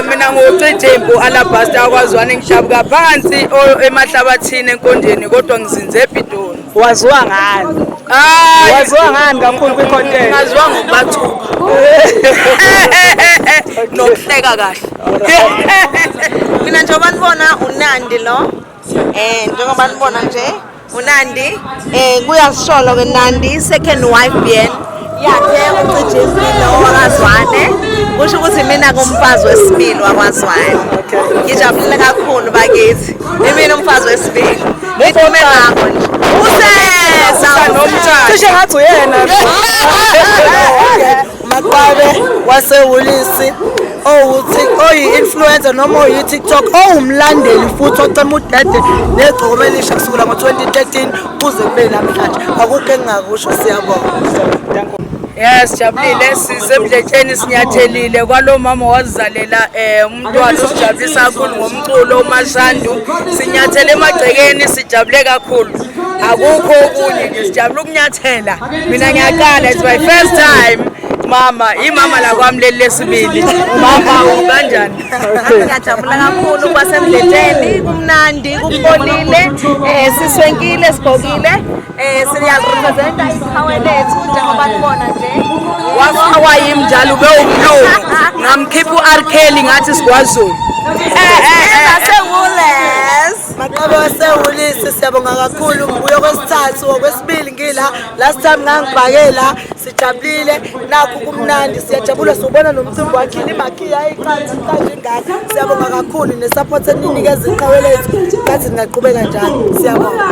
Mina nguCijimpu Alabaster kwaZwane, ngihlabuka phansi emahlabathini enkondeni, kodwa ngizinze ePitoli. Waziwa ngani? Hayi, Waziwa ngani kakhulu kwi-content? Ngaziwa ngokubathuka nokuhleka kahle. Mina njengoba nibona uNandi lo, njengoba nibona nje uNandi, kuyasisholo ke Nandi second wife bien yakhe uCijimpi lo wakwaZwane, kusho ukuthi mina kumfazi wesibili wakwaZwane. Ngijabulile kakhulu bakithi, imina umfazi wesibili, ngiphume ngakho nje useza. Nomntana. Cishe ngathi uyena. Maqwabe waseWulisi, owuthi oyi-influencer noma oyi-TikTok, owumlandeli futhi ocema udede negcobo elisha kusukela ngo-2013 kuze kube namhlanje. Akukho engingakusho, siyabonga. Yes, sijabulile, sisemdletsheni, sinyathelile kwalo mama wazizalela umntwana osijabulisa kakhulu ngomculo uMashandu. Sinyathele emagcekeni, sijabule kakhulu. Akukho okunye nje, sijabule ukunyathela. Mina ngiyaqala, it's my first time. Mama, imama la kwami leli lesibili. Mama, kanjani? Ngiyajabula kakhulu kwasemdletsheni, kumnandi, kupholile, siswenkile, sigqokile, siyarepresenta iqhawe lethu njengoba nibona nje. Wafakwa yimi njalo, ube umlungu. Ngamkhipha u-R Kelly, ngathi sigwazulu. Zasewules. Maqabe waseWulisi, siyabonga kakhulu. Ngibuye okwesithathu, okwesibili ngila. Last time ngangibhake la. Sijabulile, nakhu kumnandi, siyajabula, siwubona nomcimbi wakhile imakhiya iqansi iqansi ingaka. Siyabonga kakhulu ne-support eninikeza iqhawe lethu, ngathi ningaqhubeka njalo, siyabonga.